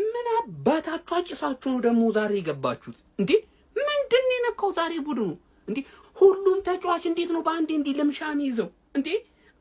ምን አባታችሁ አጭሳችሁ ነው ደግሞ ዛሬ የገባችሁት እንዴ? ምንድን ነው የነካው ዛሬ ቡድኑ እንዴ? ሁሉም ተጫዋች እንዴት ነው በአንዴ እንዲህ ልምሻ የሚይዘው እንዴ?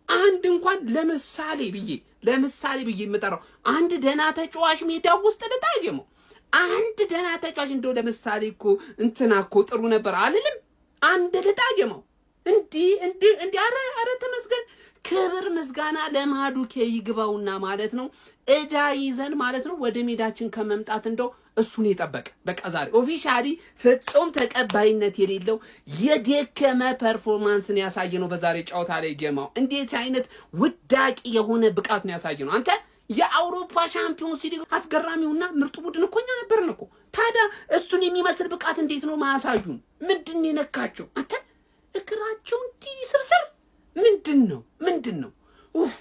አንድ እንኳን ለምሳሌ ብዬ የምጠራው አንድ ደህና ተጫዋች ሜዳ ውስጥ ልታየመው አንድ ደህና ተጫዋች እንደው ለምሳሌ እኮ እንትና እኮ ጥሩ ነበር አልልም። አንድ ልጣየመው እንዲህ እንዲህ እንዲህ። አረ አረ ተመስገን፣ ክብር ምስጋና ለማዱኬ ይግባውና ማለት ነው። እዳ ይዘን ማለት ነው ወደ ሜዳችን ከመምጣት እንደው እሱን የጠበቀ በቃ ዛሬ officially ፍጹም ተቀባይነት የሌለው የደከመ performance ን ያሳየ ነው በዛሬ ጨዋታ ላይ ጀማው። እንዴት አይነት ውዳቂ የሆነ ብቃት ነው ያሳየ ነው። አንተ የአውሮፓ ሻምፒዮንስ ሊግ አስገራሚውና ምርጡ ቡድን እኮ እኛ ነበርን እኮ። ታዲያ እሱን የሚመስል ብቃት እንዴት ነው ማያሳዩን? ምንድን ነው የነካቸው? አንተ እግራቸው እንዲህ ስርስር ምንድን ነው ምንድን ነው? ኡፍ!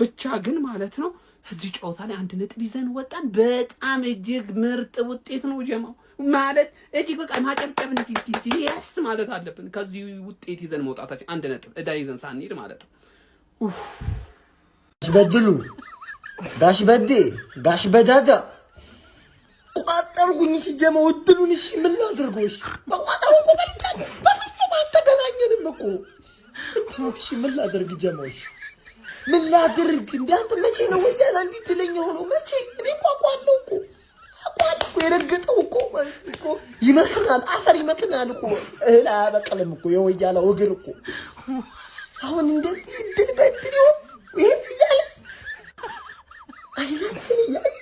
ብቻ ግን ማለት ነው እዚህ ጨዋታ ላይ 1 ነጥብ ይዘን ወጣን። በጣም እጅግ ምርጥ ውጤት ነው ጀማው። ማለት እጅግ በቃ ማጨብጨብ እንዲህ yes ማለት አለብን። ከዚህ ውጤት ይዘን መውጣታችን 1 ነጥብ እዳ ይዘን ሳንሄድ ማለት ነው። ጋሽ በድሉ፣ ጋሽ በዴ፣ ጋሽ በዳዳ ቋጠርኩኝ። ሲጀመው እድሉን እሺ ምን ላድርገው? እሺ በቋጠሩ እኮ በልቻለሁ። በፍጹም አልተገናኘንም እኮ እድሉ። እሺ ምን ላድርግ ጀማው? እሺ ምን ላድርግ? እንደ አንተ መቼ ነው ወያላ እንዲህ ትለኝ ሆነው መቼ? እኔ እኮ አውቀዋለሁ እኮ አውቀዋለሁ እኮ የረገጠው እኮ እኮ ይመክናል፣ አፈር ይመክናል እኮ እህል አያበቅልም እኮ የወያላው እግር እኮ። አሁን እንደዚህ እድል በእድል ይሆን ይሄን እያለ አይናችን እያየ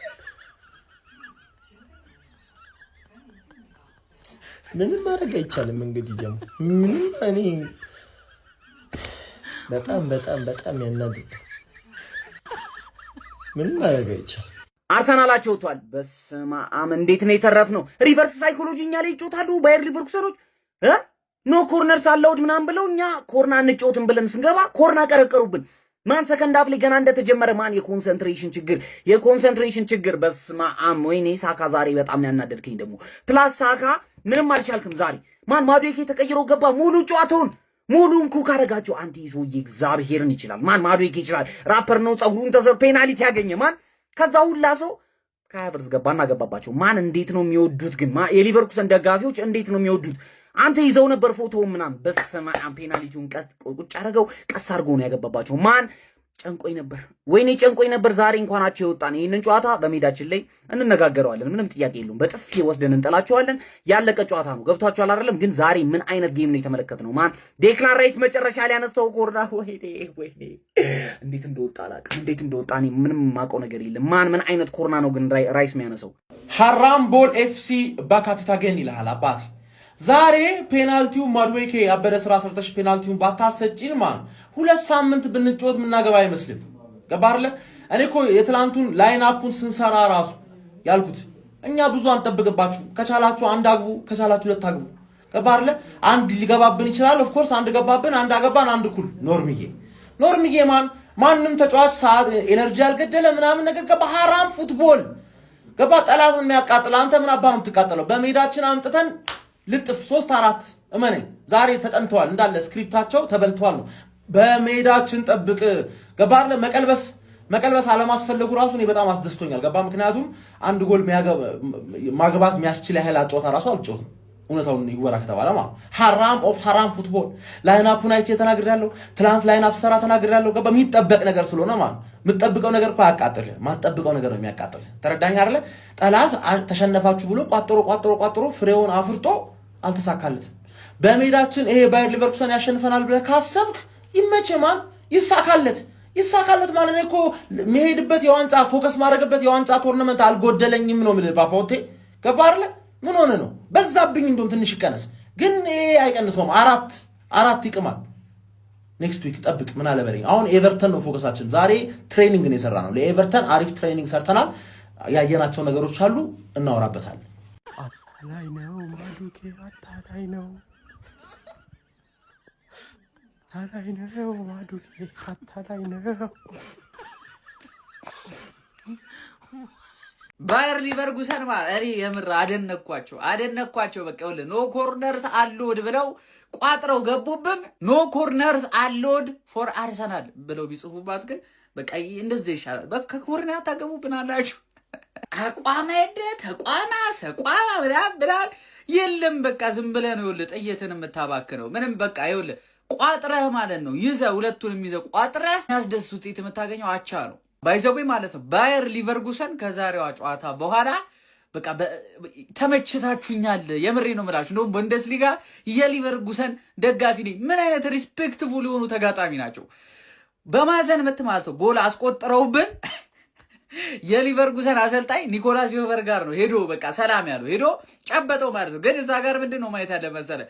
ምንም ማድረግ አይቻልም። እንግዲህ ደግሞ ምንም እኔ በጣም በጣም በጣም ያናድድ። ምንም ማድረግ አይቻልም። አርሰናላቸው ወጥቷል። በስመ አብ እንዴት ነው የተረፍነው? Reverse psychology እኛ ላይ ይጮታሉ ባየር ሊቨርኩሰኖች እ no corners allowed ምናምን ብለው እኛ ኮርና አንጮትም ብለን ስንገባ ኮርና ቀረቀሩብን። Man, second half ላይ ገና እንደተጀመረ man የ concentration ችግር፣ የ concentration ችግር። በስመ አብ ወይኔ ሳካ ዛሬ በጣም ነው ያናደድከኝ። ደግሞ plus ሳካ ምንም አልቻልክም ዛሬ። Man, ማዱዌኬ ተቀይሮ ገባ። ሙሉ ጨዋታውን ሙሉን cook አደረጋቸው። አንተ ሰውዬ እግዚአብሔርን ይችላል። Man, ማዱዌኬ ይችላል። ራፐር ነው። ፀጉሩን ተሰር penalty ያገኘ man ከዛ ሁላ ሰው ከሃቨርትዝ ገባና ገባባቸው። Man, እንዴት ነው የሚወዱት ግን የሊቨርኩሰን ደጋፊዎች እንዴት ነው የሚወዱት? አንተ ይዘው ነበር ፎቶውን ምናምን። በስመ አብ penalty ውን ቁጭ አደረገው፣ ቀስ አድርጎ ነው ያገባባቸው። Man, ጨንቆኝ ነበር፣ ወይኔ ጨንቆኝ ነበር። ዛሬ እንኳን አቻ የወጣን ይህንን ጨዋታ በሜዳችን ላይ እንነጋገረዋለን። ምንም ጥያቄ የለውም። በጥፊ ወስደን እንጠላቸዋለን። ያለቀ ጨዋታ ነው። ገብቷቸዋል አይደለም? ግን ዛሬ ምን አይነት game ነው የተመለከትነው? Man, ዴክላን ራይስ መጨረሻ ላይ ያነሳው ኮርና ወይኔ ወይኔ፣ እንዴት እንደወጣ አላውቅም። እንዴት እንደወጣ እኔ ምንም የማውቀው ነገር የለም። Man, ምን አይነት ኮርና ነው ግን ራይስ የሚያነሳው? ሀራም ball FC back at it again ይልሃል አባቴ። ዛሬ penalty ው ማድዌኬ ያበደ ስራ ሰርተሽ penalty ውን ባታሰጪን man 2 ሳምንት ብንጮት የምናገባ አይመስልም። ገባህ አይደለ? እኔ እኮ የትላንቱን line up ኡን ስንሰራ ራሱ ያልኩት እኛ ብዙ አንጠብቅባችሁ፣ ከቻላችሁ አንድ አግቡ፣ ከቻላችሁ ሁለት አግቡ። ገባህ አይደለ? አንድ ሊገባብን ይችላል። Of course አንድ ገባብን፣ አንድ አገባን፣ አንድ እኩል ኖርምዬ ኖርምዬ man ማንም ተጫዋች ሰዓት energy ያልገደለ ምናምን ነገር ገባ። ሀራም football ገባ። ጠላትን የሚያቃጥል አንተ ምን አባ ነው የምትቃጠለው? በሜዳችን አምጥተን ልጥፍ ሶስት አራት እመነኝ፣ ዛሬ ተጠንተዋል እንዳለ script ኣቸው ተበልተዋል ነው። በሜዳችን ጠብቅ ገባ አይደለ? መቀልበስ መቀልበስ አለማስፈለጉ ራሱ እኔ በጣም አስደስቶኛል። ገባ። ምክንያቱም አንድ ጎል ማግባት የሚያስችል ያህል አጨዋታ ራሱ አልጮትም። እውነታውን ይወራ ከተባለ ማለት ሀራም of ሀራም football line up ኡን አይቼ ተናግሬያለሁ። ትላንት line up ሰራ ተናግሬያለሁ። ገባ። የሚጠበቅ ነገር ስለሆነ ማለት የምጠብቀው ነገር እኮ አያቃጥልህ፣ ማትጠብቀው ነገር ነው የሚያቃጥልህ። ተረዳኝ አይደለ? ጠላት ተሸነፋችሁ ብሎ ቋጥሮ ቋጥሮ ቋጥሮ ፍሬውን አፍርጦ አልተሳካለትም። በሜዳችን ይሄ ባየር ሊቨርኩሰን ያሸንፈናል ብለህ ካሰብክ ይመችህ man፣ ይሳካለት ይሳካለት ማለት እኮ የሚሄድበት የዋንጫ focus ማድረግበት የዋንጫ tournament አልጎደለኝም ነው የምልህ። ፓፓውቴ ገባ አይደለ? ምን ሆነ ነው በዛብኝ፣ እንደውም ትንሽ ይቀነስ፣ ግን ይሄ አይቀንሰውም። አራት አራት ይቅማል። Next week ጠብቅ። ምን አለ በለኝ። አሁን ኤቨርተን ነው focus ኣችን። ዛሬ training ነው የሰራነው። ለኤቨርተን አሪፍ training ሰርተናል። ያየናቸው ነገሮች አሉ፣ እናወራበታለን። አታላይ ነው ማዱኬ፣ አታላይ ነው፣ አታላይ ነው ማዱኬ፣ አታላይ ነው። ባየር ሊቨርኩሰን ማለት እኔ የምር አደነኳቸው አደነኳቸው። በቃ ይኸውልህ no corners allowed ብለው ቋጥረው ገቡብን። No corners allowed for አርሰናል ብለው ቢጽፉባት ግን በቃ እንደዚህ ይሻላል። በቃ ኮርነር ታገቡብን አላችሁ። አቋማ የለ ተቋማ ሰቋማ ምናምን ምናምን የለም። በቃ ዝም ብለህ ነው ይኸውልህ ጥይትን የምታባክነው። ምንም በቃ ይኸውልህ ቋጥረህ ማለት ነው ይዘህ፣ ሁለቱንም ይዘህ ቋጥረህ የሚያስደስት ውጤት የምታገኘው አቻ ነው። By the way ማለት ነው ባየር ሊቨርኩሰን ከዛሬዋ ጨዋታ በኋላ በቃ ተመችታችሁኛል። የምሬ ነው የምላችሁ። እንደውም ቡንደስሊጋ የሊቨርኩሰን ደጋፊ ነኝ። ምን አይነት respectful የሆኑ ተጋጣሚ ናቸው። በማዕዘን ምት ማለት ነው ጎል አስቆጥረውብን የሊቨርኩሰን አሰልጣኝ ኒኮላስ ዮቨር ጋር ነው ሄዶ በቃ ሰላም ያለው፣ ሄዶ ጨበጠው ማለት ነው። ግን እዛ ጋር ምንድን ነው ማየት ያለ መሰለ?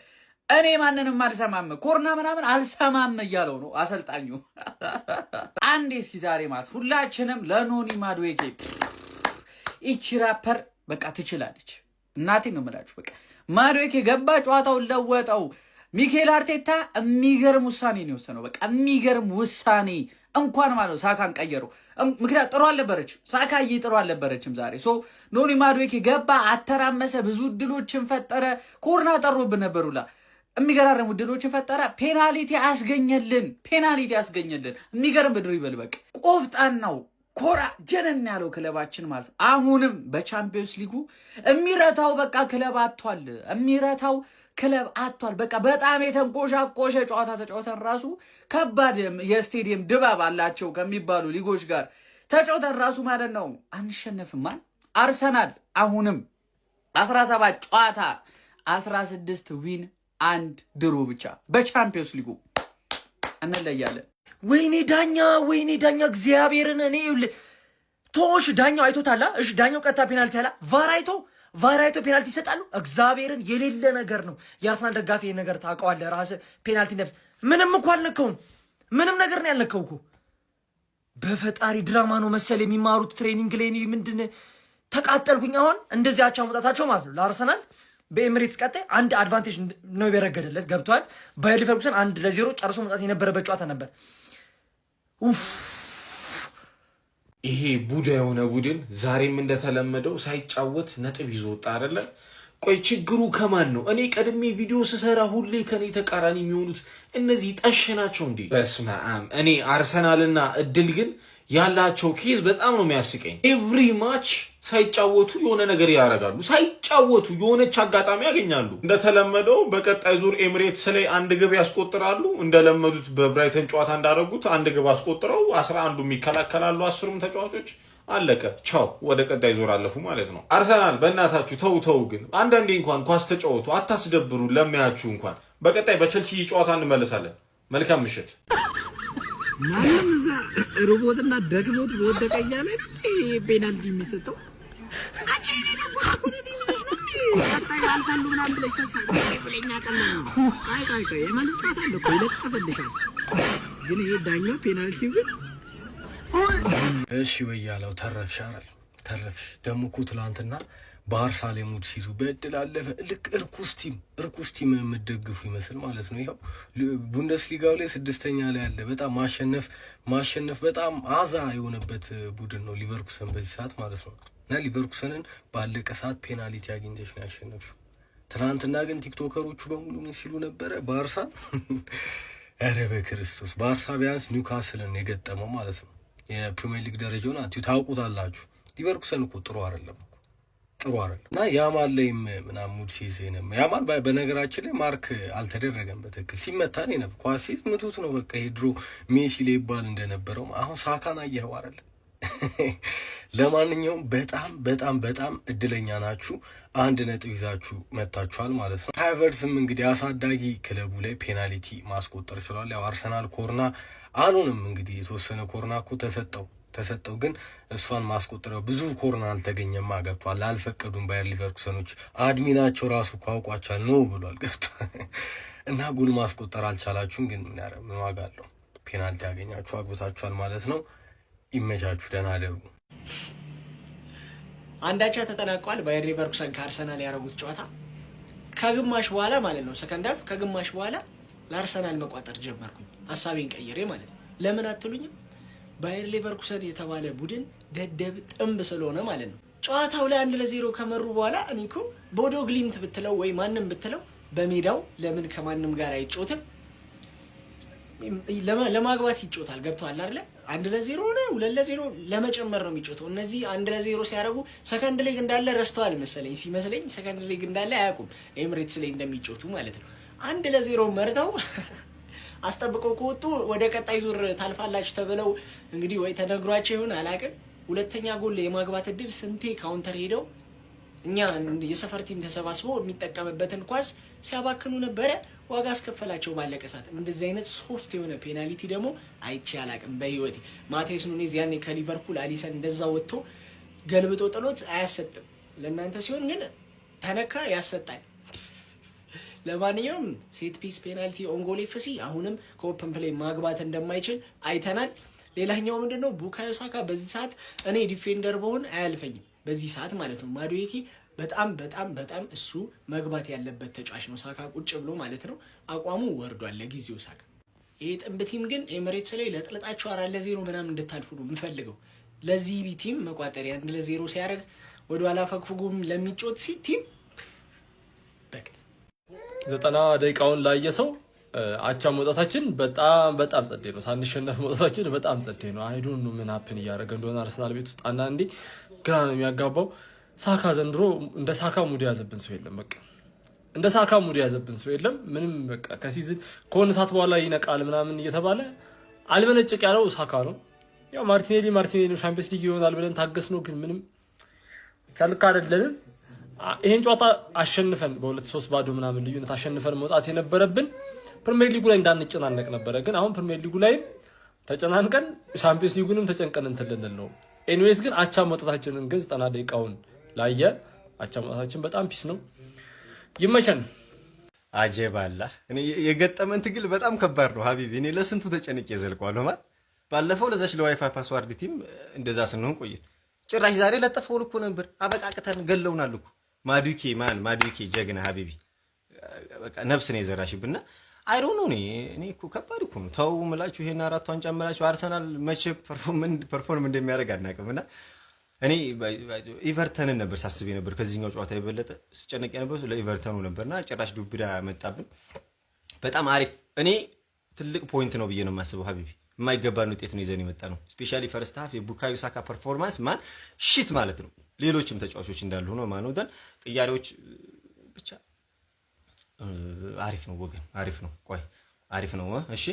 እኔ ማንንም አልሰማም፣ ኮርና ምናምን አልሰማም እያለው ነው አሰልጣኙ። አንዴ እስኪ ዛሬ ማለት ሁላችንም ለኖኒ ማድዌኬ፣ ይቺ ራፐር በቃ ትችላለች። እናቴ ነው የምላችሁ። በቃ ማድዌኬ ገባ፣ ጨዋታውን ለወጠው። ሚኬል አርቴታ የሚገርም ውሳኔ ነው የወሰነው። በቃ የሚገርም ውሳኔ እንኳን ማለት ነው ሳካን ቀየሩ። ምክንያት ጥሩ አልነበረችም፣ ሳካዬ ጥሩ አልነበረችም ዛሬ። So ኖኒ ማድዌኬ ገባ፣ አተራመሰ፣ ብዙ እድሎችን ፈጠረ። ኮርና ጠሮብን ነበሩላ፣ የሚገራረሙ እድሎችን ፈጠረ። ፔናልቲ አስገኘልን፣ ፔናልቲ አስገኘልን። የሚገርም dribble፣ በቃ ቆፍጣናው ኮራ ጀነን ያለው ክለባችን ማለት ነው። አሁንም በቻምፒዮንስ ሊጉ የሚረታው በቃ ክለብ አጥቷል። የሚረታው ክለብ አጥቷል። በቃ በጣም የተንቆሻቆሸ ጨዋታ ተጫውተን ራሱ፣ ከባድ የስቴዲየም ድባብ አላቸው ከሚባሉ ሊጎች ጋር ተጫውተን ራሱ ማለት ነው አንሸነፍም። አርሰናል አሁንም 17 ጨዋታ 16 win፣ አንድ draw ብቻ፣ በቻምፒዮንስ ሊጉ እንለያለን። ወይኔ ዳኛ፣ ወይኔ ዳኛ፣ እግዚአብሔርን እኔ ይኸውልህ ቶሽ ዳኛው አይቶታል። እሺ ዳኛው ቀጥታ ፔናልቲ አላ ቫር አይቶ ፔናልቲ ይሰጣሉ። እግዚአብሔርን የሌለ ነገር ነው። የአርሰናል ደጋፊ ነገር ታውቀዋለህ ራስህ። ፔናልቲ እንደምስ ምንም እኮ አልነካውም። ምንም ነገር ነው ያልነካው እኮ። በፈጣሪ ድራማ ነው መሰል የሚማሩት training ላይ። እኔ ምንድን ተቃጠልኩኝ። አሁን እንደዚህ አቻ መውጣታቸው ማለት ነው ለአርሰናል በኤሚሬትስ ቀጣይ አንድ advantage ነው የረገደለት። ገብቷል። ባየር ሊቨርኩሰን 1-0 ጨርሶ መውጣት የነበረበት ጨዋታ ነበር። ኡፍ። ይሄ ቡዳ የሆነ ቡድን ዛሬም እንደተለመደው ሳይጫወት ነጥብ ይዞ ወጣ አይደለ? ቆይ ችግሩ ከማን ነው? እኔ ቀድሜ ቪዲዮ ስሰራ ሁሌ ከኔ ተቃራኒ የሚሆኑት እነዚህ ጠሽ ናቸው እንዴ? በስመ አብ። እኔ አርሰናልና እድል ግን ያላቸው case በጣም ነው የሚያስቀኝ። Every match ሳይጫወቱ የሆነ ነገር ያደርጋሉ። ሳይጫወቱ የሆነች አጋጣሚ ያገኛሉ። እንደተለመደው በቀጣይ ዙር ኤሚሬትስ ላይ አንድ ግብ ያስቆጥራሉ። እንደለመዱት በብራይተን ጨዋታ እንዳደረጉት አንድ ግብ አስቆጥረው 11ዱም ይከላከላሉ፣ 10ሩም ተጫዋቾች፣ አለቀ። ቻው፣ ወደ ቀጣይ ዙር አለፉ ማለት ነው። አርሰናል በእናታችሁ ተው ተው፣ ግን አንዳንዴ እንኳን ኳስ ተጫወቱ፣ አታስደብሩ ለሚያችሁ እንኳን። በቀጣይ በቸልሲ ጨዋታ እንመለሳለን። መልካም ምሽት። ማንም እዛ ሮቦትና ደክሞት በወደቀ እያለ ፔናልቲ የሚሰጠው አንቺ እኔ ተጎራኩት ይመስልሽ ነው? ቀጣይ ያልፋሉ ምናምን ብለሽ ተስፋ ብለኛ ቀላል ነው። ቆይ ቆይ ቆይ፣ የመልስ ጨዋታ አለ እኮ፣ ይለጥፍልሻል። ግን ይሄ ዳኛው ፔናልቲው ግን እሺ ወይ ያለው ተረፍሽ አይደል? ተረፍሽ። ደግሞ እኮ ትላንትና ባርሳ ላይ ሙድ ሲይዙ በእድል አለፈ። ልክ እርኩስ team፣ እርኩስ team የምትደግፉ ይመስል ማለት ነው። ይኸው ቡንደስሊጋው ላይ ስድስተኛ ላይ ያለ፣ በጣም ማሸነፍ ማሸነፍ በጣም አዛ የሆነበት ቡድን ነው ሊቨርኩሰን በዚህ ሰዓት ማለት ነው። እና ሊቨርኩሰንን ባለቀ ሰዓት ፔናልቲ አግኝተሽ ነው ያሸነፍሽው። ትናንትና ግን ቲክቶከሮቹ በሙሉ ምን ሲሉ ነበረ? ባርሳ፣ ኧረ በክርስቶስ፣ ባርሳ ቢያንስ ኒውካስልን የገጠመው ማለት ነው። የፕሪሚየር ሊግ ደረጃውን አትዩ ታውቁታላችሁ። ሊቨርኩሰን እኮ ጥሩ አይደለም እኮ፣ ጥሩ አይደለም። እና ያማል ላይም ምናምን ሙድ ሲይዝ ነበር። ያማል በነገራችን ላይ mark አልተደረገም በትክክል። ሲመታ ነው ነበር፣ ኳስ ሲይዝ ምቱት ነው በቃ። ይሄ ድሮ ሜሲ ላይ ይባል እንደነበረው አሁን ሳካን አየኸው አይደል? ለማንኛውም በጣም በጣም በጣም እድለኛ ናችሁ። አንድ ነጥብ ይዛችሁ መጥታችኋል ማለት ነው። ሃቨርትዝም እንግዲህ አሳዳጊ ክለቡ ላይ ፔናልቲ ማስቆጠር ችሏል። ያው አርሰናል ኮርና አሉንም እንግዲህ የተወሰነ ኮርና እኮ ተሰጠው ተሰጠው ግን እሷን ማስቆጠሪያው ብዙ ኮርና አልተገኘማ። ገብቷል። አልፈቀዱም። ባየር ሊቨርኩሰኖች አድሚናቸው ራሱ እኮ አውቋቸዋል no ብሏል። ገብቷል። እና ጎል ማስቆጠር አልቻላችሁም። ግን ምን ዋጋ አለው? ፔናልቲ ያገኛችሁ አግብታችኋል ማለት ነው። ይመቻችሁ። ደህና አደሩ። አንድ አቻ ተጠናቋል። ባየር ሌቨርኩሰን ከአርሰናል ያደረጉት ጨዋታ ከግማሽ በኋላ ማለት ነው፣ second half ከግማሽ በኋላ ለአርሰናል መቋጠር ጀመርኩኝ፣ ሀሳቤን ቀይሬ ማለት ነው። ለምን አትሉኝም? ባየር ሌቨርኩሰን የተባለ ቡድን ደደብ ጥንብ ስለሆነ ማለት ነው። ጨዋታው ላይ 1-0 ከመሩ በኋላ እኔ እኮ ቦዶ ግሊምት ብትለው ወይ ማንም ብትለው በሜዳው ለምን ከማንም ጋር አይጫወትም? ለማግባት ይጫወታል። ገብቶሃል አይደለ? 1-0 ሆነ 2-0 ለመጨመር ነው የሚጮተው። እነዚህ 1-0 ሲያደርጉ second leg እንዳለ ረስተዋል መሰለኝ። ሲመስለኝ second leg እንዳለ አያውቁም፣ ኤምሬትስ ላይ እንደሚጮቱ ማለት ነው። 1-0 መርተው አስጠብቀው ከወጡ ወደ ቀጣይ ዙር ታልፋላችሁ ተብለው እንግዲህ ወይ ተነግሯቸው ይሁን አላውቅም። ሁለተኛ ጎል የማግባት እድል ስንቴ counter ሄደው እኛ የሰፈር team ተሰባስቦ የሚጠቀምበትን ኳስ ሲያባክኑ ነበረ። ዋጋ አስከፈላቸው ባለቀ ሰዓት። እንደዚህ አይነት soft የሆነ penalty ደግሞ አይቼ አላቅም በህይወቴ። ማቴስ ኑኔዝ ያኔ ከሊቨርፑል አሊሰን እንደዛ ወጥቶ ገልብጦ ጥሎት አያሰጥም። ለእናንተ ሲሆን ግን ተነካ ያሰጣል። ለማንኛውም set piece penalty own goal FC አሁንም ከ open play ማግባት እንደማይችል አይተናል። ሌላኛው ምንድነው፣ ቡካዮ ሳካ በዚህ ሰዓት እኔ defender ብሆን አያልፈኝም። በዚህ ሰዓት ማለት ነው። ማዱዌኪ በጣም በጣም በጣም እሱ መግባት ያለበት ተጫዋች ነው። ሳካ ቁጭ ብሎ ማለት ነው። አቋሙ ወርዷል ለጊዜው ሳካ። ይሄ ጥንብ team ግን ኤምሬትስ ላይ ለጥልጣችሁ 4-0 ምናምን እንድታልፉ ነው የምፈልገው። ለዚህ team መቋጠሪያ 1-0 ሲያደርግ ወደኋላ ፈግፍጉም ለሚጮት ሲ team በክት 90 ደቂቃውን ላየ ሰው አቻ መውጣታችን በጣም በጣም ጸዴ ነው። ሳንሸነፍ መውጣታችን በጣም ጸዴ ነው። I don't know ምን happen እያደረገ እንደሆነ አርሰናል ቤት ውስጥ አንዳንዴ ግራ ነው የሚያጋባው። ሳካ ዘንድሮ እንደ ሳካ mood የያዘብን ሰው የለም። በቃ እንደ ሳካ mood የያዘብን ሰው የለም። ምንም በቃ ከ season ከሆነ ሰዓት በኋላ ይነቃል ምናምን እየተባለ አልመነጭቅ ያለው ሳካ ነው። ያው ማርቲኔሊ ማርቲኔሊ ሻምፒየንስ ሊግ ይሆናል ብለን ታገስ ነው፣ ግን ምንም ቻልክ አይደለንም። ይሄን ጨዋታ አሸንፈን በሁለት ሶስት ባዶ ምናምን ልዩነት አሸንፈን መውጣት የነበረብን ፕሪሚየር ሊጉ ላይ እንዳንጨናነቅ ነበረ። ግን አሁን ፕሪሚየር ሊጉ ላይም ተጨናንቀን ሻምፒየንስ ሊጉንም ተጨንቀን እንትን ልንል ነው። Anyways ግን አቻ መውጣታችንን ግን 90 ደቂቃውን ላየ አቻ መውጣታችን በጣም peace ነው። ይመቸን። አጀባላ እኔ የገጠመን ትግል በጣም ከባድ ነው ሀቢቢ። እኔ ለስንቱ ተጨንቄ ዘልቀዋለሁ። ማለት ባለፈው ለዛች ለ WiFi password team እንደዛ ስንሆን ቆየን። ጭራሽ ዛሬ ለጠፈውን እኮ ነበር አበቃቅተን ገለውናል እኮ። ማዱኬ ማን ማዱኬ ጀግና ሀቢቢ፣ በቃ ነፍስ ነው የዘራሽብና I don't know። እኔ እኮ ከባድ እኮ ነው። ተው ምላችሁ ይሄን አራት ዋንጫ ምላችሁ አርሰናል መቼ perform እንደሚያደርግ አናውቅም። እና እኔ ኤቨርተንን ነበር ሳስብ ነበር፣ ከዚህኛው ጨዋታ የበለጠ ስጨነቅ የነበር ለኤቨርተኑ ነበርና ጭራሽ ዱብዳ መጣብን። በጣም አሪፍ፣ እኔ ትልቅ point ነው ብዬ ነው የማስበው ሀቢቢ። የማይገባን ውጤት ነው ይዘን የመጣ ነው። Especially first half የቡካዮ ሳካ performance man shit ማለት ነው። ሌሎችም ተጫዋቾች እንዳሉ ሆኖ ማነው ደን ቅያሬዎች ብቻ አሪፍ ነው ወገን፣ አሪፍ ነው። ቆይ አሪፍ ነው። እሺ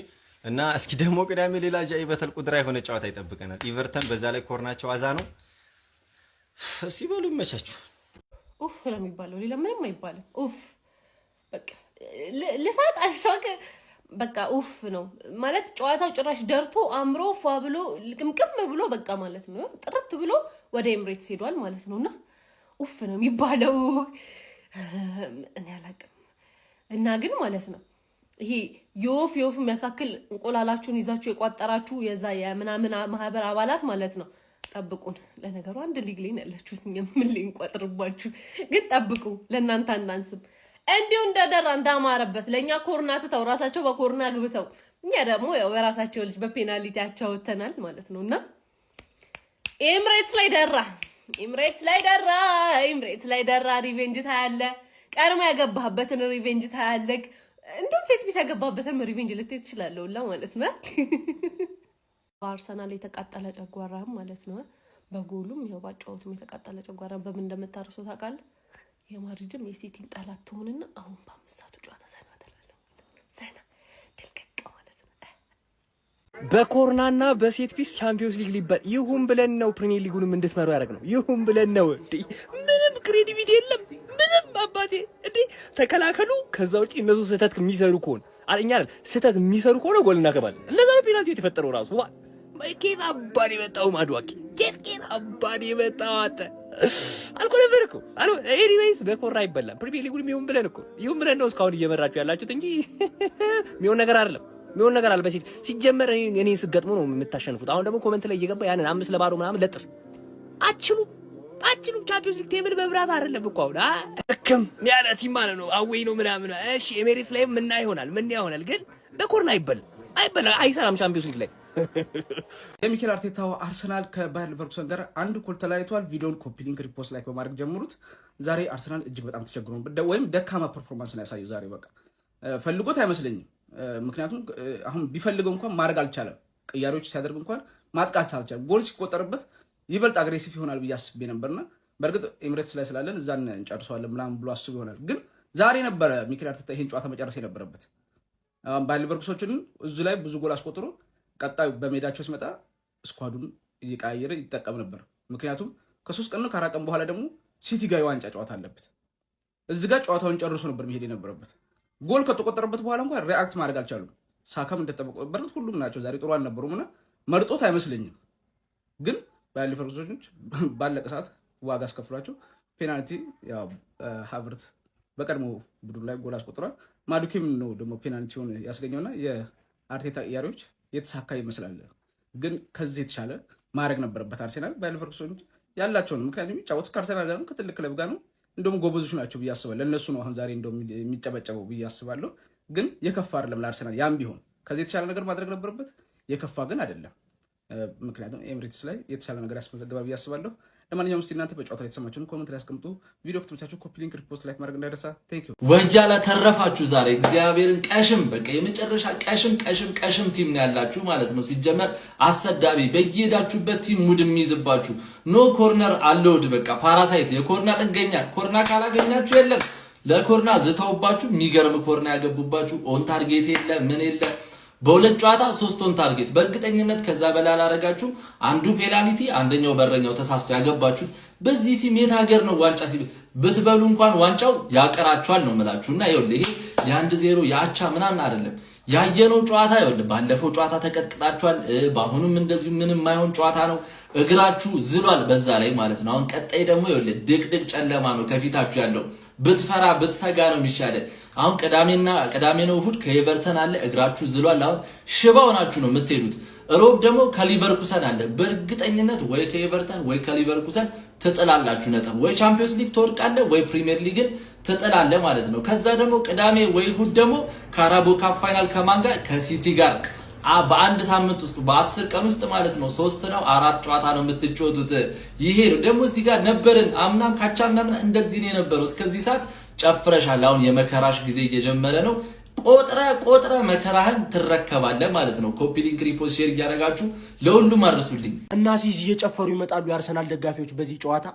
እና እስኪ ደግሞ ቅዳሜ ሌላ ጃኢበተል ቁድራ የሆነ ጨዋታ ይጠብቀናል። ኤቨርተን በዛ ላይ ኮርናቸው አዛ ነው። እስኪ በሉ ይመቻችሁ። ኡፍ ነው የሚባለው፣ ሌላ ምንም አይባልም። ኡፍ በቃ ልሳቅ አልሳቅ በቃ ኡፍ ነው ማለት። ጨዋታው ጭራሽ ደርቶ አምሮ ፏ ብሎ ልቅምቅም ብሎ በቃ ማለት ነው ጥርት ብሎ ወደ ኤምሬትስ ሄዷል ማለት ነው። እና ኡፍ ነው የሚባለው። እኔ አላቅም። እና ግን ማለት ነው ይሄ የወፍ የወፍ የሚያካክል እንቁላላችሁን ይዛችሁ የቋጠራችሁ የዛ የምናምን ማህበር አባላት ማለት ነው ጠብቁን። ለነገሩ አንድ ሊግ ላይ ነው ያላችሁት፣ እኛ ምን ላይ እንቋጥርባችሁ? ግን ጠብቁ፣ ለእናንተ አናንስም። እንዲሁ እንደደራ እንዳማረበት ለእኛ ኮርና ትተው ራሳቸው በኮርና አግብተው እኛ ደግሞ ያው በራሳቸው ልጅ በ penalty አቻውተናል ማለት ነው። እና ኤምሬትስ ላይ ደራ፣ ኤምሬትስ ላይ ደራ፣ ኤምሬትስ ላይ ደራ። Revenge ታያለ። ቀድሞ ያገባህበትን revenge ታያለህ። እንዲሁም set piece ያገባበትን revenge ልትይ ትችላለህ ሁላ ማለት ነው። በአርሰናል የተቃጠለ ጨጓራህም ማለት ነው። በጎሉም ይኸው ባጫወቱም የተቃጠለ ጨጓራ በምን እንደምታርሰው ታውቃለህ። የማድሪድም የሲቲም ጠላት ትሆንና አሁን በ5 ሰዓቱ ጨዋታ ዘና ትላለህ። ዘና ድልቅቅ ማለት ነው። በኮርናና በ set piece ቻምፒዮንስ ሊግ ሊበል ይሁን ብለን ነው ፕሪሚየር ሊጉንም እንድትመሩ ያደረግ ነው። ይሁን ብለን ነው። እንዴ ምንም creativity የለም። ምንም አባቴ እንዴ ተከላከሉ። ከዛ ውጪ እነሱ ስህተት የሚሰሩ ከሆነ እኛ አይደል ስህተት የሚሰሩ ከሆነ ጎል እናገባለን። ለዛ ነው penalty የተፈጠረው ራሱ። ኬት አባኔ የመጣው ማድዋኪ ኬት ኬት አባኔ የመጣው አንተ አልኮ ነበር እኮ አሎ። Anyways በኮርና አይበላም። ፕሪሚየር ሊጉንም ይሁን ብለን እኮ ይሁን ብለን ነው እስካሁን እየመራችሁ ያላችሁት እንጂ የሚሆን ነገር አይደለም። የሚሆን ነገር አለ። በ set ሲጀመር እኔ ስገጥሙ ነው የምታሸንፉት። አሁን ደግሞ comment ላይ እየገባ ያንን 5-0 ምናምን ለጥፍ። አችሉ አችሉ። ቻምፒዮንስ ሊግ table መብራት አይደለም እኮ አሁን እክም ያለ team ማለት ነው። Away ነው ምናምን። እሺ ኤሜሬትስ ላይ ምና ይሆናል ምን ይሆናል፣ ግን በኮርና አይበላም አይበላም፣ አይሰራም ቻምፒዮንስ ሊግ ላይ። የሚኬል አርቴታው አርሰናል ከባየር ሊቨርኩሰን ጋር 1 እኩል ተለያይቷል። ቪዲዮን copy link፣ repost፣ like በማድረግ ጀምሩት። ዛሬ አርሰናል እጅግ በጣም ተቸግሮ ወይም ደካማ performance ነው ያሳየው። ዛሬ በቃ ፈልጎት አይመስለኝም። ምክንያቱም አሁን ቢፈልገው እንኳን ማድረግ አልቻለም። ቅያሬዎች ሲያደርግ እንኳን ማጥቃት አልቻለም። ጎል ሲቆጠርበት ይበልጥ aggressive ይሆናል ብዬ አስቤ ነበርና በእርግጥ ኤምሬትስ ላይ ስላለን እዛን እንጨርሰዋለን ምናምን ብሎ አስቦ ይሆናል። ግን ዛሬ ነበረ ሚኬል አርቴታ ይሄን ጨዋታ መጨረስ የነበረበት። ባየር ሌቨርኩሰኖችን እዙ ላይ ብዙ ጎል አስቆጥሮ ቀጣዩ በሜዳቸው ሲመጣ squad ኡን እየቀያየረ ይጠቀም ነበር። ምክንያቱም ከ3 ቀን ነው ከ4 ቀን በኋላ ደግሞ ሲቲ ጋር የዋንጫ ጨዋታ አለበት። እዚህ ጋር ጨዋታውን ጨርሶ ነበር መሄድ የነበረበት። ጎል ከተቆጠረበት በኋላ እንኳን react ማድረግ አልቻሉም። ሳካም እንደጠበቀው፣ በእርግጥ ሁሉም ናቸው ዛሬ ጥሩ አልነበሩም እና መርጦት አይመስለኝም። ግን ባየር ሌቨርኩሰኖች ባለቀ ሰዓት ዋጋ አስከፍሏቸው ፔናልቲ ያው ሀቨርት በቀድሞ ቡድኑ ላይ ጎል አስቆጥሯል። ማዱኬም ነው ደግሞ ፔናልቲውን ያስገኘውና የአርቴታ ቅያሬዎች የተሳካ ይመስላል። ግን ከዚህ የተሻለ ማድረግ ነበረበት አርሴናል ባየር ሌቨርኩሰኖች ያላቸውን፣ ምክንያቱም የሚጫወቱት ከአርሴናል ጋር ነው፣ ከትልቅ ክለብ ጋር ነው። እንደውም ጎበዞች ናቸው ብዬ አስባለሁ። ለእነሱ ነው አሁን ዛሬ እንደውም የሚጨበጨበው ብዬ አስባለሁ። ግን የከፋ አይደለም ለአርሴናል። ያም ቢሆን ከዚህ የተሻለ ነገር ማድረግ ነበረበት። የከፋ ግን አይደለም። ምክንያቱም ኤምሬትስ ላይ የተሻለ ነገር ያስመዘግባል ብዬ አስባለሁ። ለማንኛውም እስቲ እናንተ በጨዋታ ላይ የተሰማችሁን comment ላይ አስቀምጡ። ቪዲዮ ከተመቻችሁ copy link፣ repost፣ like ማድረግ እንዳይረሳ። Thank you። ወያላ ተረፋችሁ ዛሬ እግዚአብሔርን። ቀሽም፣ በቃ የመጨረሻ ቀሽም ቀሽም ቀሽም team ነው ያላችሁ ማለት ነው። ሲጀመር አሰዳቢ፣ በየሄዳችሁበት team ሙድ የሚይዝባችሁ፣ no corner allowed፣ በቃ parasite፣ የኮርና ጥገኛ፣ ኮርና ካላገኛችሁ የለም። ለኮርና ዝተውባችሁ የሚገርም ኮርና ያገቡባችሁ፣ on target የለ ምን የለ፣ በሁለት ጨዋታ ሶስት on target፣ በእርግጠኝነት ከዛ በላይ አላረጋችሁ። አንዱ ፔናልቲ፣ አንደኛው በረኛው ተሳስቶ ያገባችሁት። በዚህ team የት ሀገር ነው ዋንጫ ሲ ብትበሉ እንኳን ዋንጫው ያቀራችኋል ነው የምላችሁ። እና ይኸውልህ፣ ይሄ የ1-0 የአቻ ምናምን አይደለም ያየነው ጨዋታ። ይኸውልህ፣ ባለፈው ጨዋታ ተቀጥቅጣችኋል። በአሁኑም እንደዚሁ ምንም የማይሆን ጨዋታ ነው። እግራችሁ ዝሏል በዛ ላይ ማለት ነው። አሁን ቀጣይ ደግሞ ይኸውልህ ድቅድቅ ጨለማ ነው ከፊታችሁ ያለው። ብትፈራ ብትሰጋ ነው የሚሻለ። አሁን ቅዳሜና ቅዳሜ ነው እሑድ ከኤቨርተን አለ። እግራችሁ ዝሏል። አሁን ሽባ ሆናችሁ ነው የምትሄዱት። ሮብ ደግሞ ከሊቨርኩሰን አለ። በእርግጠኝነት ወይ ከኤቨርተን ወይ ከሊቨርኩሰን ትጥላላችሁ ነጥብ። ወይ ቻምፒዮንስ ሊግ ትወድቃለህ ወይ ፕሪሚየር ሊግን ትጥላለህ ማለት ነው። ከዛ ደግሞ ቅዳሜ ወይ እሑድ ደግሞ ካራቦ ካፕ final ከማን ጋር? ከሲቲ ጋር። በአንድ ሳምንት ውስጥ፣ በ10 ቀን ውስጥ ማለት ነው፣ ሶስት ነው አራት ጨዋታ ነው የምትጫወቱት። ይሄ ነው ደግሞ እዚህ ጋር ነበርን፣ አምናም ካቻ ምናምን እንደዚህ ነው የነበረው። እስከዚህ ሰዓት ጨፍረሻል። አሁን የመከራሽ ጊዜ እየጀመረ ነው። ቆጥረ ቆጥረ መከራህን ትረከባለህ ማለት ነው። Copy link፣ repost፣ share እያደረጋችሁ ለሁሉም አድርሱልኝ። እና ሲዝ እየጨፈሩ ይመጣሉ የአርሰናል ደጋፊዎች በዚህ ጨዋታ።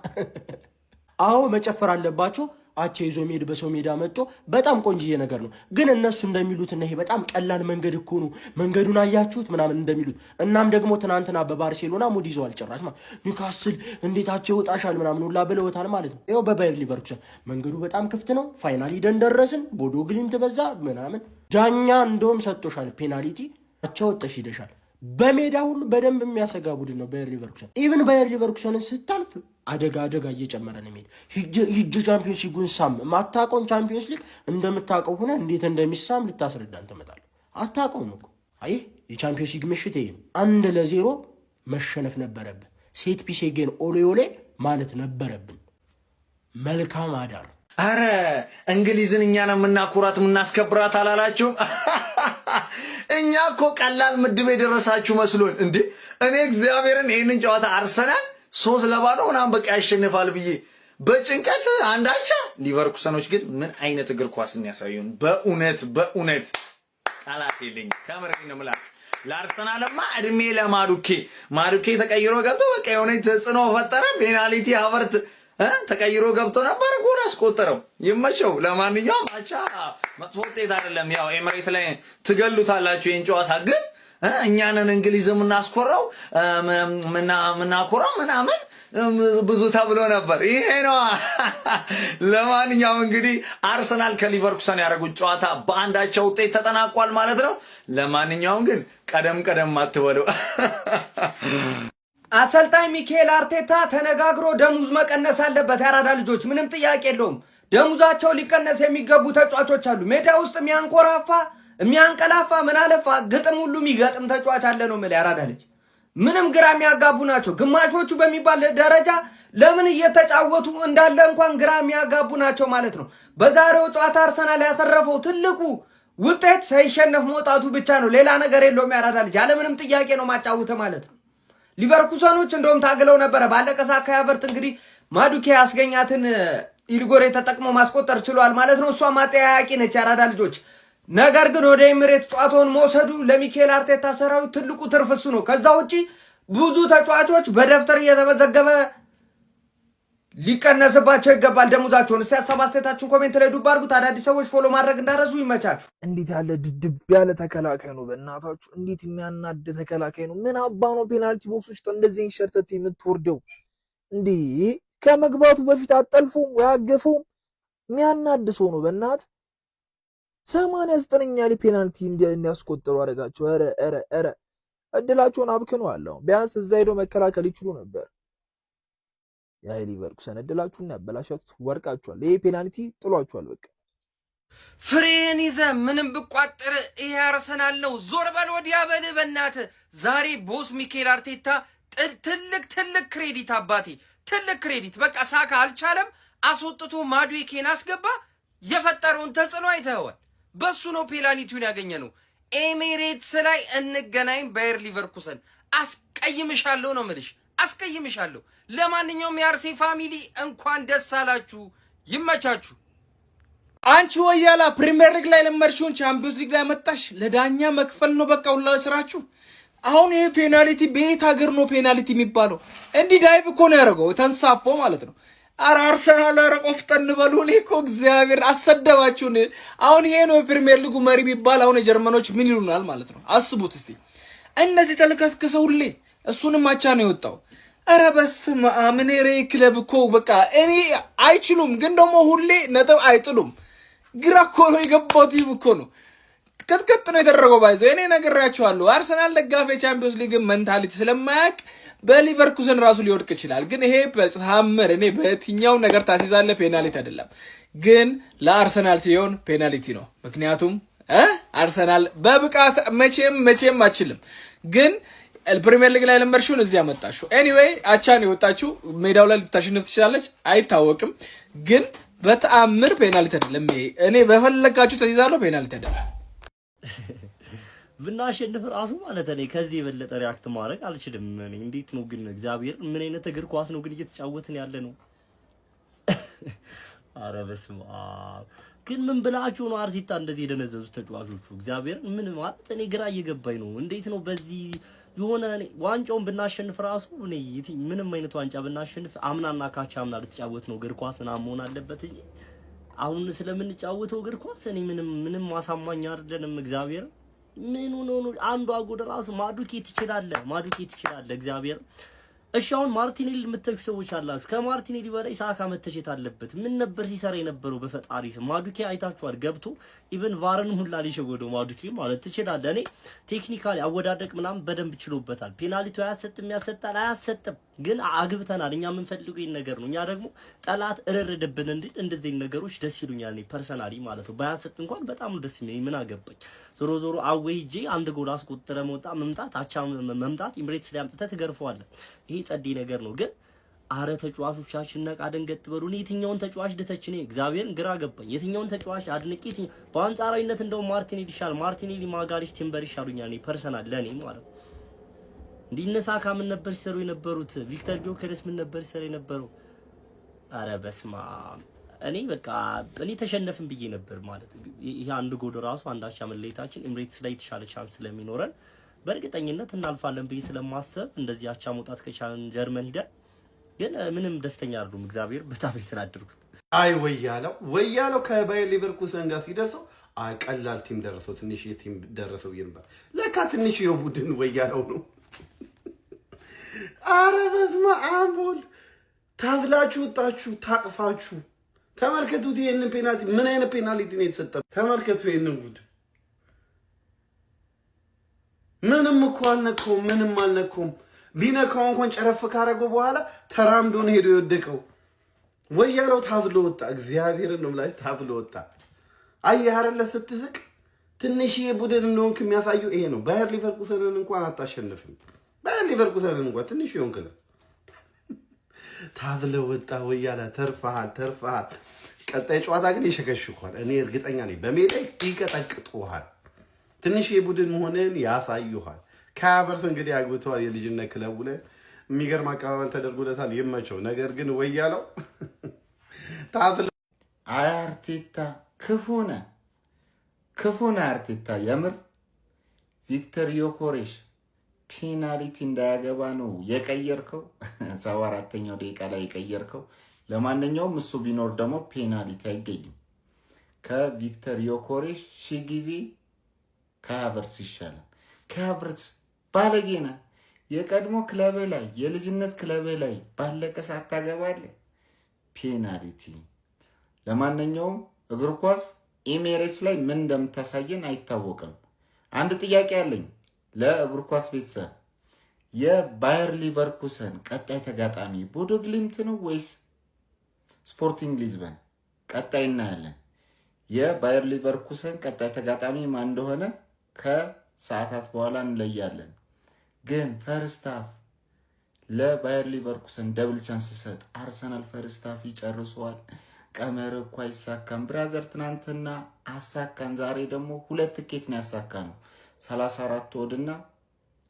አዎ፣ መጨፈር አለባቸው። አቻ ይዞ መሄድ በሰው ሜዳ መጥቶ በጣም ቆንጅዬ ነገር ነው። ግን እነሱ እንደሚሉት እና ይሄ በጣም ቀላል መንገድ እኮ ነው፣ መንገዱን አያችሁት ምናምን እንደሚሉት፣ እናም ደግሞ ትናንትና በባርሴሎና ሙድ ይዘዋል። ጭራሽ ኒውካስል እንዴት አቻ ይወጣሻል ምናምን ሁላ ብለውታል ማለት ነው። ይኸው በባየር ሊቨርኩሰን መንገዱ በጣም ክፍት ነው። Final ሂደን ደረስን። ቦዶ ግሊምት በዛ ምናምን፣ ዳኛ እንደውም ሰጥቶሻል ፔናልቲ፣ አቻ ወጥተሽ ሂደሻል። በሜዳ ሁሉ በደንብ የሚያሰጋ ቡድን ነው ባየር ሊቨርኩሰን። Even ባየር ሊቨርኩሰንን ስታልፍ አደጋ አደጋ እየጨመረ ነው የሚሄድ። ሂጅ ቻምፒዮንስ ሊጉን ሳም፣ ማታውቀውን ቻምፒዮንስ ሊግ እንደምታውቀው ሆነ እንዴት እንደሚሳም ልታስረዳን ትመጣለህ። አታውቀውም እኮ። አይ፣ የቻምፒዮንስ ሊግ ምሽት ይሄ ነው። 1-0 መሸነፍ ነበረብን። Set piece again ኦሌ ኦሌ ማለት ነበረብን። መልካም አዳር። አረ እንግሊዝን እኛ ነው የምናኩራት የምናስከብራት አላላችሁም? እኛ እኮ ቀላል ምድብ የደረሳችሁ መስሎን እንዴ! እኔ እግዚአብሔርን ይህንን ጨዋታ አርሰናል 3-0 ምናምን በቃ ያሸንፋል ብዬ በጭንቀት አንዳቻ። ሊቨርኩሰኖች ግን ምን አይነት እግር ኳስ ያሳዩን! በእውነት በእውነት ቃላት የለኝም። ከምሬ ነው የምላችሁ። ለአርሰናልማ እድሜ ለማዱኬ። ማዱኬ ተቀይሮ ገብቶ በቃ የሆነ ተጽዕኖ ፈጠረ። ፔናልቲ ሀቨርት ተቀይሮ ገብቶ ነበር፣ ጎል አስቆጠረው። ይመቸው። ለማንኛውም አቻ መጥፎ ውጤት አይደለም። ያው ኤምሬት ላይ ትገሉታላችሁ ይህን ጨዋታ፣ ግን እኛንን እንግሊዝ የምናስኮራው የምናኮራው ምናምን ብዙ ተብሎ ነበር። ይሄ ነው። ለማንኛውም እንግዲህ አርሰናል ከሊቨርኩሰን ያደረጉት ጨዋታ በ1 አቻ ውጤት ተጠናቋል ማለት ነው። ለማንኛውም ግን ቀደም ቀደም አትበሉ። አሰልጣኝ ሚኬል አርቴታ ተነጋግሮ ደሞዝ መቀነስ አለበት። ያራዳ ልጆች፣ ምንም ጥያቄ የለውም። ደሞዛቸው ሊቀነስ የሚገቡ ተጫዋቾች አሉ። ሜዳ ውስጥ የሚያንኮራፋ፣ የሚያንቀላፋ፣ ምን አለፋ ግጥም ሁሉ የሚገጥም ተጫዋች አለ ነው የምልህ። ያራዳ ልጅ፣ ምንም ግራ የሚያጋቡ ናቸው። ግማሾቹ በሚባል ደረጃ ለምን እየተጫወቱ እንዳለ እንኳን ግራ የሚያጋቡ ናቸው ማለት ነው። በዛሬው ጨዋታ አርሰናል ያተረፈው ትልቁ ውጤት ሳይሸነፍ መውጣቱ ብቻ ነው። ሌላ ነገር የለውም። ያራዳ ልጅ፣ ያለምንም ጥያቄ ነው ማጫውተ ማለት ነው። ሊቨርኩሰኖች እንደውም ታግለው ነበረ። ባለቀ ሰዓት ካይ እንግዲህ ማዱኬ ያስገኛትን ኢልጎሬ ተጠቅሞ ማስቆጠር ችሏል ማለት ነው። እሷ ማጠያያቂ ነች ያራዳ ልጆች። ነገር ግን ወደ ኤሚሬት ጨዋታውን መውሰዱ ለሚኬል አርቴታ ሰራዊት ትልቁ ትርፍ እሱ ነው። ከዛ ውጪ ብዙ ተጫዋቾች በደብተር እየተመዘገበ ሊቀነስባቸው ይገባል ደሞዛቸውን። እስቲ ሀሳብ አስተያየታችሁን comment ላይ ዱብ አድርጉት። አዳዲስ ሰዎች follow ማድረግ እንዳትረሱ። ይመቻችሁ። እንዴት ያለ ድድብ ያለ ተከላካይ ነው! በእናታችሁ እንዴት የሚያናድ ተከላካይ ነው! ምን አባ ነው penalty box ውስጥ እንደዚህ ሸርተት የምትወርደው እንዴ? ከመግባቱ በፊት አጠልፎም ወይ አገፈውም። የሚያናድ ሰው ነው በእናት። 89ኛ ላይ penalty እንዲያስቆጥሩ አደረጋቸው። ኧረ ኧረ ኧረ እድላቸውን አብክነዋል። አሁን ቢያንስ እዛ ሄደው መከላከል ይችሉ ነበር። ያ ሊቨርኩሰን እድላችሁን ያበላሻችሁት፣ ወርቃችኋል። ይሄ penalty ጥሏችኋል። በቃ። ፍሬን ይዘ ምንም ብቋጥር ይሄ አርሰናል ነው። ዞር በል ወዲያ በል በእናትህ። ዛሬ boss ሚኬል አርቴታ ትልቅ ትልቅ credit አባቴ፣ ትልቅ credit። በቃ ሳካ አልቻለም፣ አስወጥቶ ማዱዌኬን አስገባ። የፈጠረውን ተጽዕኖ አይተኸዋል። በሱ ነው ፔናልቲውን ያገኘነው። ኤሚሬትስ ላይ እንገናኝ። ባየር ሊቨርኩሰን አስቀይምሻለሁ ነው ምልሽ፣ አስቀይምሻለሁ። ለማንኛውም የአርሴ family እንኳን ደስ አላችሁ፣ ይመቻችሁ። አንቺ ወያላ ፕሪሚየር ሊግ ላይ ለመድሽውን ቻምፒዮንስ ሊግ ላይ መጣሽ። ለዳኛ መክፈል ነው በቃ ሁላ ስራችሁ። አሁን ይሄ penalty በየት ሀገር ነው penalty የሚባለው? እንዲህ dive እኮ ነው ያደረገው ተንሳፎ ማለት ነው። ኧረ አርሰናል፣ ኧረ ቆፍጠን በሉ። እኔ እኮ እግዚአብሔር አሰደባችሁን። አሁን ይሄ ነው የፕሪሚየር ሊጉ መሪ ቢባል አሁን የጀርመኖች ምን ይሉናል ማለት ነው? አስቡት እስቲ። እነዚህ ተልከስክሰው ሁሌ እሱንም አቻ ነው የወጣው። ኧረ በስመ አብ፣ እኔ ሬ ክለብ እኮ በቃ እኔ አይችሉም፣ ግን ደግሞ ሁሌ ነጥብ አይጥሉም። ግራ እኮ ነው የገባው team እኮ ነው። ቅጥቅጥ ነው የተደረገው። By the way እኔ ነግሬያቸዋለሁ። አርሰናል ደጋፊ የቻምፒዮንስ ሊግ mentality ስለማያውቅ በሊቨርኩሰን ራሱ ሊወድቅ ይችላል። ግን ይሄ በተአምር እኔ በየትኛው ነገር ታስይዛለህ penalty አይደለም። ግን ለአርሰናል ሲሆን penalty ነው። ምክንያቱም አርሰናል በብቃት መቼም መቼም አችልም። ግን ፕሪሚየር ሊግ ላይ ለመርሽውን እዚህ ያመጣሽው። Anyway አቻ ነው የወጣችው። ሜዳው ላይ ልታሸንፍ ትችላለች፣ አይታወቅም። ግን በተአምር penalty አይደለም። ይሄ እኔ በፈለጋችሁ ተይዛለሁ፣ penalty አይደለም። ብናሸንፍ ራሱ ማለት እኔ ከዚህ የበለጠ react ማድረግ አልችልም። እኔ እንዴት ነው ግን እግዚአብሔር ምን አይነት እግር ኳስ ነው ግን እየተጫወትን ያለ ነው? አረ በስመ አብ! ግን ምን ብላችሁ ነው አርቴታ እንደዚህ የደነዘዙት ተጫዋቾቹ? እግዚአብሔር ምን ማለት እኔ ግራ እየገባኝ ነው። እንዴት ነው በዚህ የሆነ እኔ ዋንጫውን ብናሸንፍ ራሱ እኔ ምንም አይነት ዋንጫ ብናሸንፍ አምናና ካቻ አምና ልትጫወት ነው እግር ኳስ ምናምን መሆን አለበት እንጂ አሁን ስለምንጫወተው እግር ኳስ እኔ ምንም ምንም አሳማኝ አይደለንም። እግዚአብሔር ምን ሆኖ ነው? አንዷ ጎል ራሱ ማዱኬ ትችላለህ፣ ማዱኬ ትችላለህ። እግዚአብሔር እሺ፣ አሁን ማርቲኔሊ የምትተቹ ሰዎች አላችሁ። ከማርቲኔሊ በላይ ሳካ መተቸት አለበት። ምን ነበር ሲሰራ የነበረው? በፈጣሪ ስም ማዱኬ አይታችኋል። ገብቶ even VAR ን ሁላ ሊሸወደው ማዱኬ ማለት ትችላለህ። እኔ technically አወዳደቅ ምናምን በደንብ ችሎበታል። Penalty አያሰጥም፣ ያሰጣል፣ አያሰጥም። ግን አግብተናል። እኛ የምንፈልገው ይሄን ነገር ነው። እኛ ደግሞ ጠላት እርርድብን እንዲል እንደዚህ ነገሮች ደስ ይሉኛል። እኔ personally ማለት ነው። ባያሰጥ እንኳን በጣም ነው ደስ የሚለኝ። ምን አገባኝ። ዞሮ ዞሮ away ሄጄ አንድ ጎል አስቆጥረ መውጣት መምጣት አቻ መምጣት ኢምሬትስ ላይ አምጥተህ ትገርፈዋለህ። ይሄ ጸዴ ነገር ነው። ግን አረ ተጫዋቾቻችን ነቃ ደንገጥ በሉ። እኔ የትኛውን ተጫዋች ልተች? እኔ እግዚአብሔርን ግራ ገባኝ። የትኛውን ተጫዋች አድንቄ? በአንጻራዊነት እንደውም ማርቲኔሊ ይሻል። ማርቲኔሊ፣ ማጋሊሽ፣ ቲምበር ይሻሉኛል። እኔ personal ለኔ ማለት ነው። እንዲህ እነ ሳካ ምን ነበር ሲሰሩ የነበሩት? ቪክተር ጊዮኬሬስ ምን ነበር ሲሰሩ የነበረው? አረ በስመ አብ። እኔ በቃ እኔ ተሸነፍን ብዬ ነበር ማለት ይሄ አንድ ጎል ራሱ አንድ አቻ መለየታችን ኤምሬትስ ላይ የተሻለ chance ስለሚኖረን በእርግጠኝነት እናልፋለን ብዬ ስለማሰብ እንደዚህ አቻ መውጣት ከቻልን ጀርመን ሂደን ግን ምንም ደስተኛ አይደሉም። እግዚአብሔር በጣም የተናደድኩት። አይ ወያለው ወያለው ከባየር ሌቨርኩሰን ጋር ሲደርሰው አይ ቀላል team ደረሰው፣ ትንሽ team ደረሰው ብዬ ነበር። ለካ ትንሽ የቡድን ወያለው ነው። አረ በስመ አብ ወልድ፣ ታዝላችሁ ወጣችሁ ታቅፋችሁ። ተመልከቱት ይሄንን penalty፣ ምን አይነት penalty ነው የተሰጠ? ተመልከቱ ይሄንን ጉድ። ምንም እኮ አልነካውም፣ ምንም አልነካውም። ቢነካው እንኳን ጨረፍ ካረገው በኋላ ተራምዶ ነው ሄዶ የወደቀው። ወያለው ታዝሎ ወጣ። እግዚአብሔርን ነው የምላችሁ፣ ታዝሎ ወጣ። አየህ አይደለ ስትስቅ ትንሽዬ ቡድን እንደሆንክ የሚያሳየው ይሄ ነው። ባየር ሊቨርኩሰንን እንኳን አታሸንፍም። ባየር ሊቨርኩሰንን እንኳን ትንሽ የሆንክ ታዝለ ወጣ። ወያላ ተርፈሃል፣ ተርፈሃል። ቀጣይ ጨዋታ ግን ይሸከሽኳል። እኔ እርግጠኛ ነኝ በሜዳ ይቀጠቅጡሃል። ትንሽ የቡድን መሆንን ያሳዩሃል። ካይ እንግዲህ አግብተዋል። የልጅነት ክለቡ ላይ የሚገርም አቀባበል ተደርጎለታል። ይመቸው። ነገር ግን ወያለው ታዝለ አይ አርቴታ ክፉ ነህ፣ ክፉ ነህ አርቴታ። የምር ቪክተር ዮኮሬሽ ፔናልቲ እንዳያገባ ነው የቀየርከው። 74ኛው ደቂቃ ላይ የቀየርከው። ለማንኛውም እሱ ቢኖር ደግሞ ፔናልቲ አይገኝም። ከቪክተር ዮኮሬሽ ሺ ጊዜ ከሃቨርትስ ይሻላል። ከሃቨርትስ ባለጌ ነህ። የቀድሞ ክለብህ ላይ፣ የልጅነት ክለብህ ላይ ባለቀ ሰዓት ታገባለህ ፔናልቲ። ለማንኛውም እግር ኳስ ኤሜሬትስ ላይ ምን እንደምታሳየን አይታወቅም። አንድ ጥያቄ አለኝ ለእግር ኳስ ቤተሰብ። የባየር ሊቨርኩሰን ቀጣይ ተጋጣሚ ቦዶ ግሊምት ነው ወይስ ስፖርቲንግ ሊዝበን? ቀጣይ እናያለን። የባየር ሊቨርኩሰን ቀጣይ ተጋጣሚ ማን እንደሆነ ከሰዓታት በኋላ እንለያለን። ግን first half ለባየር ሊቨርኩሰን double chance ሰጥ፣ አርሰናል first half ይጨርሰዋል። ቀመር እኮ አይሳካም brother። ትናንትና አሳካን፣ ዛሬ ደግሞ ሁለት ትኬት ነው ያሳካነው። 34 odd እና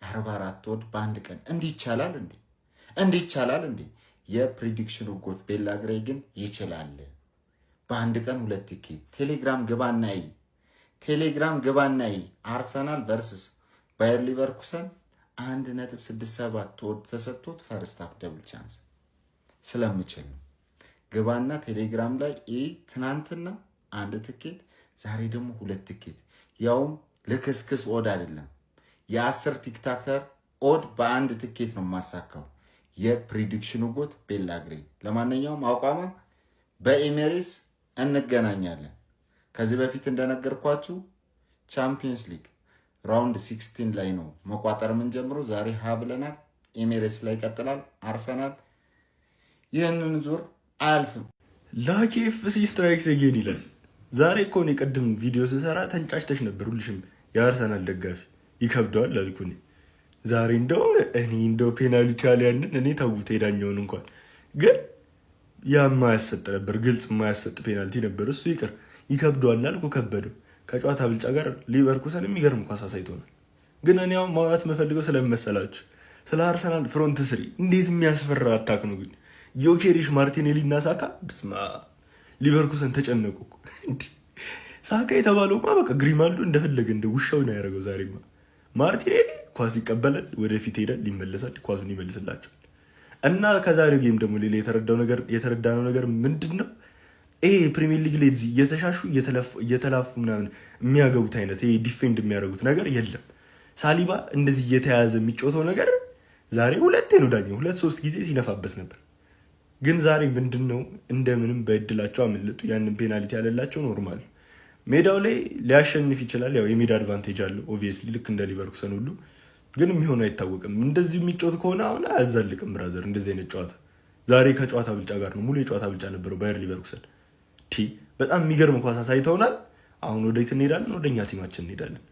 44 odd በአንድ ቀን። እንዲህ ይቻላል እንዴ? እንዲህ ይቻላል እንዴ? የ prediction ኑ GOAT ቤላ ግሬ ግን ይችላል። በአንድ ቀን ሁለት ትኬት። ቴሌግራም ግባና እይ፣ ቴሌግራም ግባና እይ። አርሰናል versus ባየር ሊቨርኩሰን 1.67 odd ተሰጥቶት first half double chance ስለምችል ነው። ግባና ቴሌግራም ላይ። ትናንትና አንድ ትኬት፣ ዛሬ ደግሞ ሁለት ትኬት፣ ያውም ልክስክስ odd አይደለም። የ10 TikToker odd በአንድ ትኬት ነው የማሳካው። የ prediction ኑ GOAT ቤላ ግሬ። ለማንኛውም አቋማ በኤሜሬትስ እንገናኛለን። ከዚህ በፊት እንደነገርኳችሁ Champions League round 16 ላይ ነው መቋጠር የምንጀምረው። ዛሬ ሀ ብለናል። ኤሜሬትስ ላይ ይቀጥላል። አርሰናል ይህንን ዙር አያልፍም። Lucky FC strikes again ይላል። ዛሬ እኮ እኔ ቅድም ቪዲዮ ስሰራ ተንጫጭተሽ ነበር። ሁልሽም የአርሰናል ደጋፊ ይከብደዋል አልኩ እኔ። ዛሬ እንደው እኔ እንደው ፔናልቲ ያለ ያንን እኔ ተውት፣ ሄዳኛውን እንኳን ግን ያ የማያሰጥ ነበር፣ ግልጽ የማያሰጥ ፔናልቲ ነበር። እሱ ይቅር፣ ይከብደዋል አልኩ፣ ከበደው። ከጨዋታ ብልጫ ጋር ሊቨርኩሰን የሚገርም ኳስ አሳይቶናል። ግን እኔ አሁን ማውራት የምፈልገው ስለመሰላችሁ ስለ አርሰናል front three እንዴት የሚያስፈራ attack ነው ግን! ዮኬሪሽ፣ ማርቲኔሊ እና ሳካ፣ ብስማ፣ ሊቨርኩሰን ተጨነቁ። ሳካ የተባለውማ በቃ ግሪማልዶ እንደፈለገ እንደ ውሻው ነው ያደረገው። ዛሬማ ማርቲኔሊ ኳስ ይቀበላል፣ ወደፊት ሄዳል፣ ይመለሳል፣ ኳሱን ይመልስላቸዋል። እና ከዛሬው game ደግሞ ሌላ የተረዳነው ነገር ምንድን ነው? ይሄ ፕሪሚየር ሊግ ላይ እየተሻሹ እየተላፉ ምናምን የሚያገቡት አይነት ይሄ defend የሚያደርጉት ነገር የለም። ሳሊባ እንደዚህ እየተያዘ የሚጫወተው ነገር ዛሬ ሁለቴ ነው ዳኛው ሁለት ሶስት ጊዜ ሲነፋበት ነበር። ግን ዛሬ ምንድን ነው እንደምንም በእድላቸው አመለጡ። ያንን ፔናልቲ ያለላቸው normal ሜዳው ላይ ሊያሸንፍ ይችላል። ያው የሜዳ advantage አለው obviously ልክ እንደ ሊቨርኩሰን ሁሉ፣ ግን የሚሆነው አይታወቅም። እንደዚሁ የሚጫወት ከሆነ አሁን አያዛልቅም brother። እንደዚህ አይነት ጨዋታ ዛሬ ከጨዋታ ብልጫ ጋር ነው፣ ሙሉ የጨዋታ ብልጫ ነበረው ባየር ሊቨርኩሰን። በጣም የሚገርም ኳስ አሳይተውናል። አሁን ወዴት እንሄዳለን? ወደ እኛ team ኣችን እንሄዳለን።